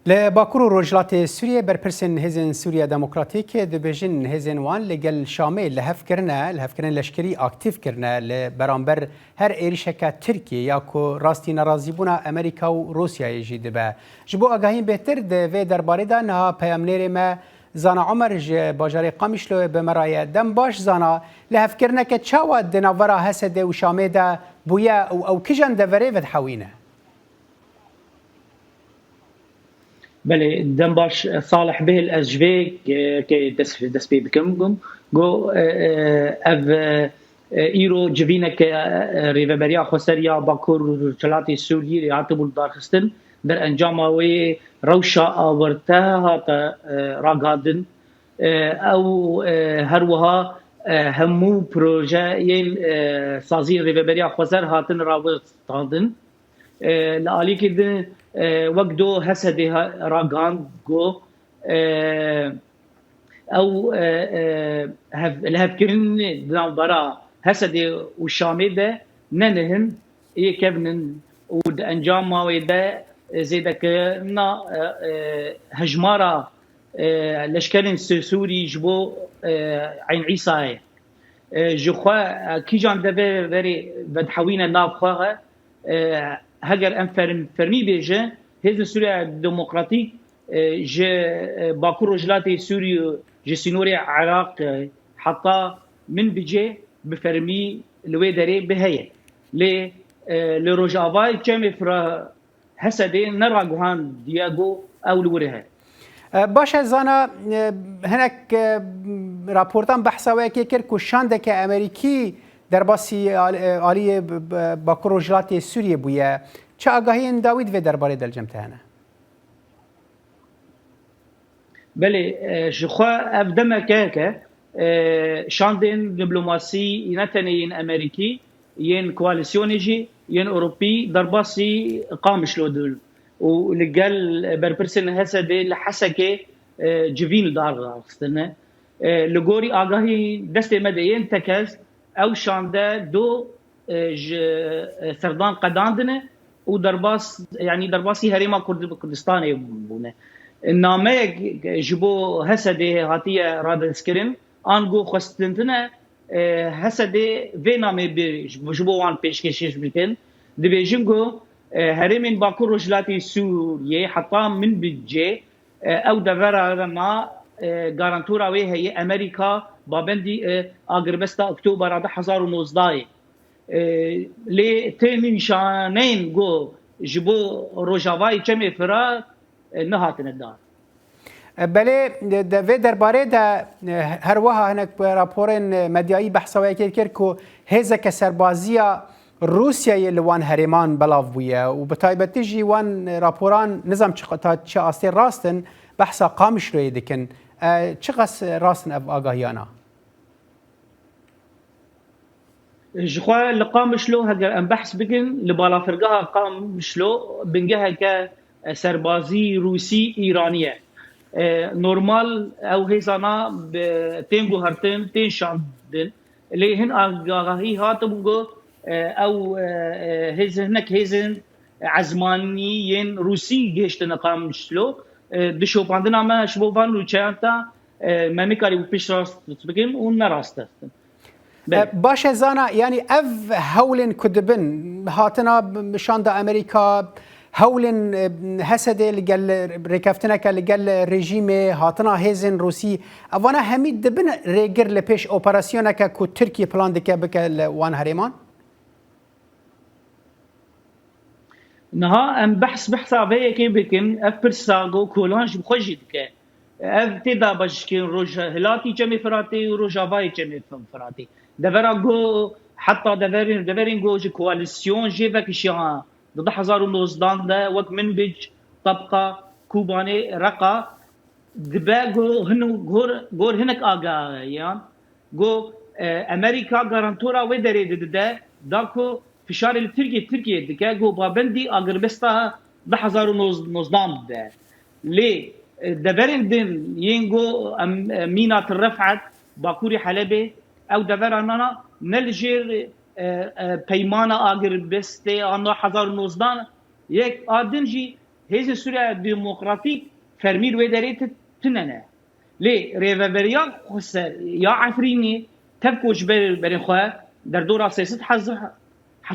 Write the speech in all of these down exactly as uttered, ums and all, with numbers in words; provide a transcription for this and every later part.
Li Bakur û Rojhilatê Sûriyê berpirsên Hêzên Sûriya Demokratîk dibêjin hêzên wan li gel Şamê li hev kirine, li hevkirin leşkerî aktîf kirine li beramber her êrîşeke Tirkiyê ya ku rastî nerazîbûna Amerîka û Rûsyayê jî dibe. Ji bo agahiyên bêhtir di vê derbarê de niha peyamnêrê me Zana Omer ji bajarê Qamişloyê bi me re ye. Dem baş Zana, lihevkirineke çawa di navbera H S D û Şamê de bûye û ew kijan deverê vedihewîne? Belê, dem baş Salih Bêhl, ez ji vê, e, ke dest, dest pê bikim, gum, go, e, e, ev, e, e, îro civîneke, e, e, Rêveberiya Xweser ya Bakur Rojhilatê Sûriyê hatibû lidarxistin, derencama wê rewşa awirte hate, e, ragihandin. E, ew, e, her wiha, e, hemû projeyên, e, saziyên Rêveberiya Xweser hatin rawestandin. E, li alîkî din, e, wek do H S D ha-, ragihand ku, e, ew, e, e, hev-, lihevkirin di navbera H S D û Şamê de ne nihin, yê kevin in û di encama wê de, e, zêdekirina, e, e, hejmara, e, leşkerên Sû-, Sûrî ji bo, e, Eyn Îsayê. E, ji xwe, e, kîjan deverê vedihewîne nav xwe, e, heger em ferm-, fermî bêjin, Hêzên Sûriya Demokratîk, e, ji, e, Bakur Rojhilatê Sûriyê, ji sînorê Iraq, e, heta Minbicê bi fermî li wê derê bi heye. Lê, e, li rojavayê Çemê Fira-, H S D neragihandiye ku ew li wir e. E, baş e, Zana, e, hinek, e, raportan behsa wê yekê kir ku şandeke Amerîkî derbasî al-, e, aliyê b-, b-, Bakur Rojhilatê Sûriyê bûye. Çi agahiyên dawî di vê derbarê de li cem te hene? Belê, e, ji xwe ev demeke heke, e, şandên diplomasî ne tenê yên Amerîkî, yên koalîsyonê jî, yên Ewropî derbasî Qamişlo dibin û li gel berpirsên H S D li Hesekê, e, civîn li dar rexistine. E, li gorî agahî destê me de yên tekez, ew şande do e, ji, e, serdan qedandine û derbas, yanî derbasî herêma Kurd-, Kurdistanê bûne. Nameyek ji bo H S D hatiye radestkirin, ango xwestintine, e, H S D vê namê bi, ji bo wan pêşkêşiş bikin. Dibêjin ku, e, herêmên Bakur Rojhilatê Sûriyê heta Minbicê, e, ew devera ma, e, garantora wê heye Amerîka babendî, e, agirbesta Oktobera du hezar û nozdehê. E, lê tê nîşaneyên ku ji bo Rojavayê Çemê Firat, e, nehatine dan. E, belê, de, de vê derbarê de, e, her wiha hinek raporên medyayî behsa wê yekê kir ku hêzeke serbaziya Rûsyayê li wan herêman belav bûye û bi taybetî jî wan raporan nizam çi, ta çi astê rast in, behsa Qamişloyê dikin. E, çiqas rast in ev agahiyana? Ji xwe li Qamişlo heger em behs bikin, li balafirgeha Qamişlo bingeheke, e, serbazî Rûsî Îranî ye. E, normal ew hêzana bi, tên guhertin, tên şandin. Lê hin agahî hatibû ku, e, ew, e, e, hêz-, hinek hêzên ezmanî yên Rûsî gihiştine Qamişlo. E, di şopandina me ji bo van nûçeyan ta, e, me nikarîbû piştrast bikin û ne rast e. Belê. E, baş e, Zana, yanî ev hewlên ku dibin, hatina şanda Amerîka, hewlên, e, H S D li gel rêkeftineke li gel rejîmê, hatina hêzên Rûsî, evana hemî dibin rêgir li pêş operasyoneke ku Tirkiye plan dike bike li wan herêman? Niha em behs behsa vê yekê bikin, ev pirsa ku kolan ji xwe jî dike. Ev tê dabeşkirin Rojhilatî Çemê Firatê û Rojavayê Çemê Firatê. Devera ku heta deverên, deverên ku ji koalîsyon jê vekişiya di du hezar û nozdan de wek Minbic, Tabqa, Kobanê, Reqa, dibe go hin, gor, gor hinek agahiyan, go, e, Amerîka garantora wê derê didide, da ku fişarê li Tirkiye, Tirkiye dike, go babendî agirbesta du hezar û nozdan bide. Lê, e, deverên din yên go em, e, mîna Til Refet, Bakurê Helebê, ew devera nana ne li jêr, e, e, peymana agirbestê a du hezar û nozdan, yek a din jî Hêzên Sûriya Demokratîk fermî li wê derê ti-, tune ne. Lê rêveberiya xweser ya Efrînê tev koçberên xwe derdora sê sed hezar,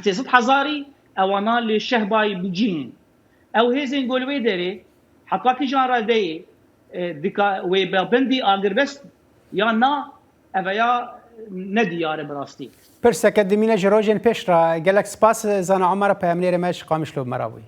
sê sed hezarî ewana li Şehbayê bicînin. Ew hêzên ku li wê derê heta kîjan radeyê, e, dika wê babendî agirbest ya na, ev ya nediyar e bi rastî. Pirseke dimîne ji rojên pêş re. Gelek spas, Zana Omer, peyamnêrê me ji Qamişlo bi me re bûyî.